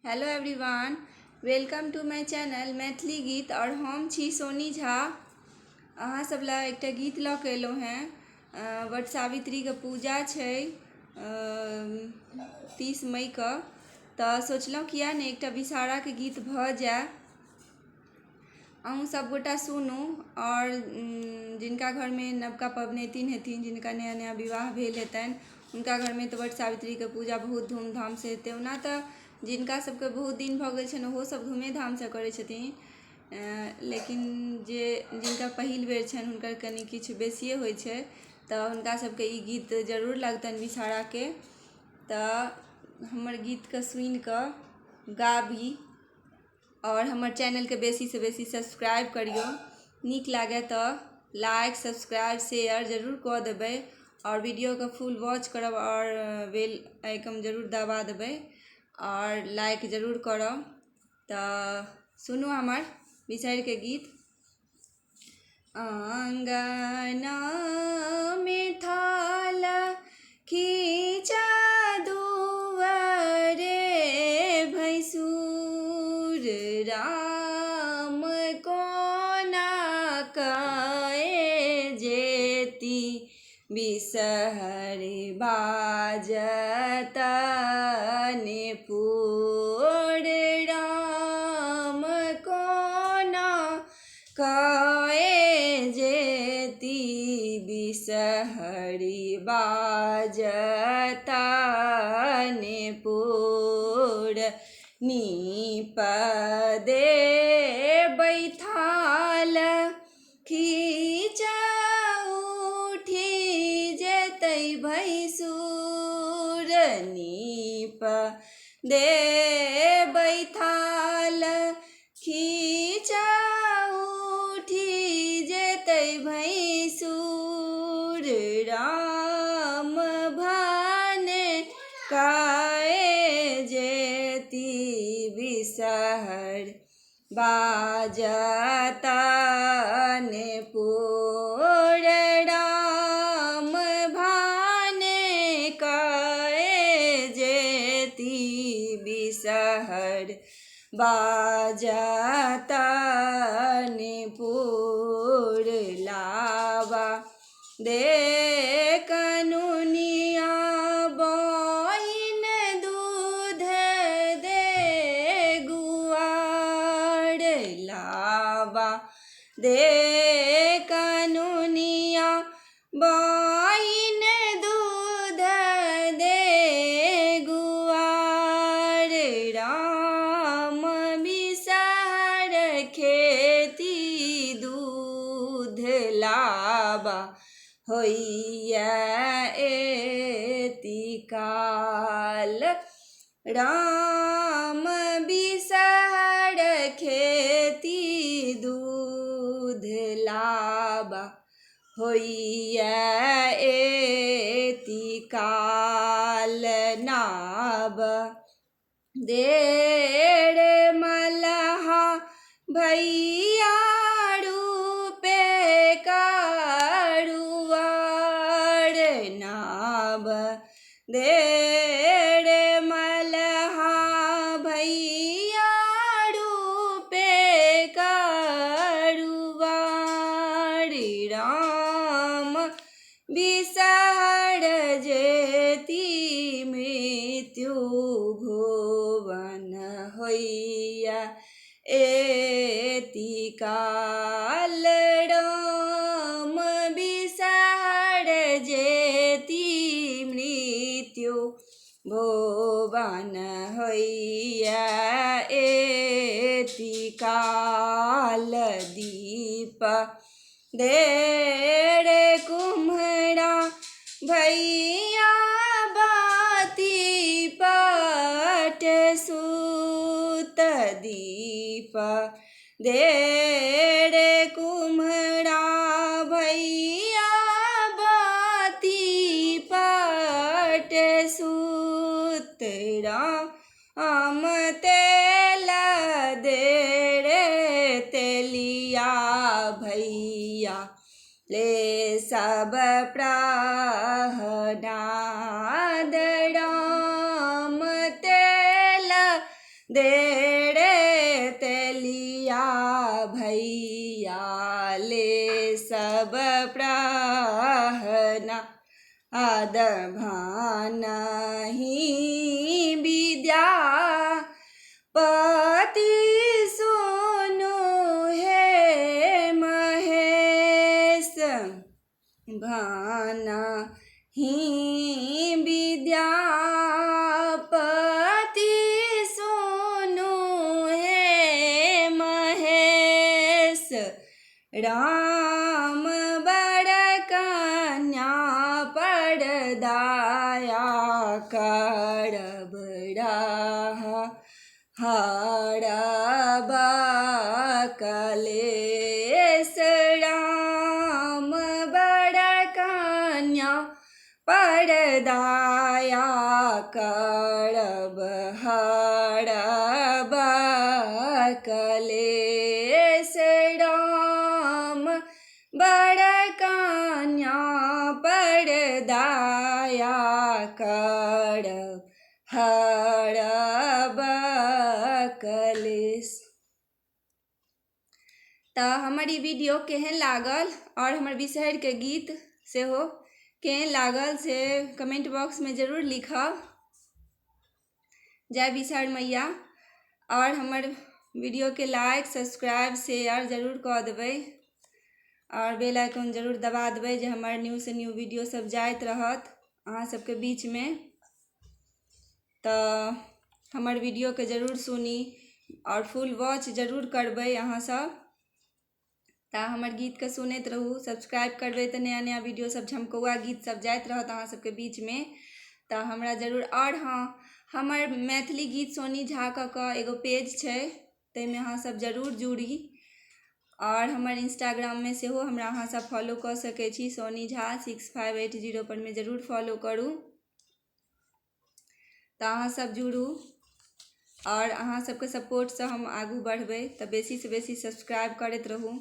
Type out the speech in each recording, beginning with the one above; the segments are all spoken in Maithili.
Hello everyone, welcome to my channel Maithili गीत। आओर हम छी सोनी झा। अहाँ सब लए एकटा गीत लऽ कऽ एलहुँ हेँ। वट सावित्रीके पूजा छै 30 मईके, तऽ सोचलहुँ किएक नहि एकटा विषहाराके गीत भऽ जाय। अहूँ सभगोटा सुनू, आओर जिनका घरमे नवका पबनैतिन हेथिन, जिनका नया नया विवाह भेल हेतनि, हुनका घरमे तऽ वट सावित्रीके पूजा बहुत धूमधामसँ हेतै। ओना तऽ जिनका सभके बहुत दिन भऽ गेल छनि, ओहो सभ धूमेधामसँ करै छथिन, लेकिन जे जिनका पहिल बेर छनि, हुनकर कनि किछु बेसिए होइ छै। तऽ हुनका सभके ई गीत जरूर लगतनि विषहाराके। तऽ हमर गीतके सुनि कऽ गाबी आओर हमर चैनलके बेसीसँ बेसी सब्सक्राइब करियौ। नीक लागय तऽ लाइक, सब्सक्राइब, शेयर जरूर कऽ देबै, आओर वीडियोके फुल वॉच करब, आओर बेल आइकन जरूर दबा देबै, आओर लाइक जरूर करब। तऽ सुनू हमर बिसहरिके गीत। आङ्गनामे थाल खीचा दुआरे भैंसुर, राम कोना कए जेती बिसहरि बाजत निपुर, राम कोना कए जेती बिसहरि बाजत निपुर। नीप देबै थाल खीचा उठि जेतै भैंसुर, नीप देबै थाल खीचा उठि जेतै भैंसुर, राम भने कए जेती बिसहर बाजत निपुर, राम भने कए जेती बिसहर बाजत निपुर। लाबा दे कनुनिया बहिन दूध दे गुआर, लाबा दे कनुनिया बहिन दूध दे गुआर, राम बिसहर खेती दूध लाबा होइए एति काल, राम बिसहर खेती दूध लाबा होइए एति काल। नाब देर मलहा भैया रूपे करुआर, नाब देर मलहा भैया रूपे करुआर, राम बिसहर जेती मृत्यु भुवन होइया एति काल, राम बिसहर जेती मृत्यु भुवन होइया एति काल। दीप देर कुम्हरा भैया बाती पट सूत, दीप देर कुम्हरा भैया बाती पट सूत, राम तेल दे रे तेलिया भैया ले सब प्रहलाद, राम तेल दे रे तेलिया भैया ले सब प्रहना आद भानहि विद्या पति सुनु हे महेश भानहि विद्यापति सुनु हे महेश राम बर कन्या पर दाया करब हरब कलेश राम बर कन्या पर दाया करब हरब कलेश राम बर कन्या पर दाया करब हरब कलेश। तऽ हमर ई वीडियो केहन लागल आओर हमर बिसहरिके गीत सेहो केहन लागल से कमेंट बॉक्समे जरूर लिखब। जय बिसहरि मैया। आओर हमर वीडियोके लाइक सब्सक्राइब शेयर जरूर कऽ देबै आओर बेल आइकॉन जरूर दबा देबै जे हमर न्यूसँ न्यू वीडियो सब जाइत रहत अहाँ सबके बीचमे। तऽ हमर वीडियोके जरूर सुनी आओर फुल वॉच जरूर करबै अहाँ सब। तऽ हमर गीतके सुनैत रहू, सब्सक्राइब करबै तऽ नया नया वीडियो सब झमकौआ गीत सब जाइत रहत अहाँ सबके बीचमे। तऽ हमरा जरूर, आओर हँ हमर मैथिली गीत सोनी झा कऽ कऽ एगो पेज छै ताहिमे अहाँ सब जरूर जुड़ी। आओर हमर इंस्टाग्राममे सेहो हमरा अहाँ सब फॉलो कऽ सकै छी, सोनी झा 6580 परमे जरूर फॉलो करू। तऽ अहाँ सब जुड़ू आओर अहाँ सबके सपोर्टसँ हम आगू बढ़बै। तऽ बेसीसँ बेसी सब्सक्राइब करैत रहू।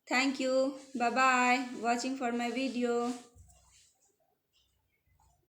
Thank you, bye bye, watching for my video.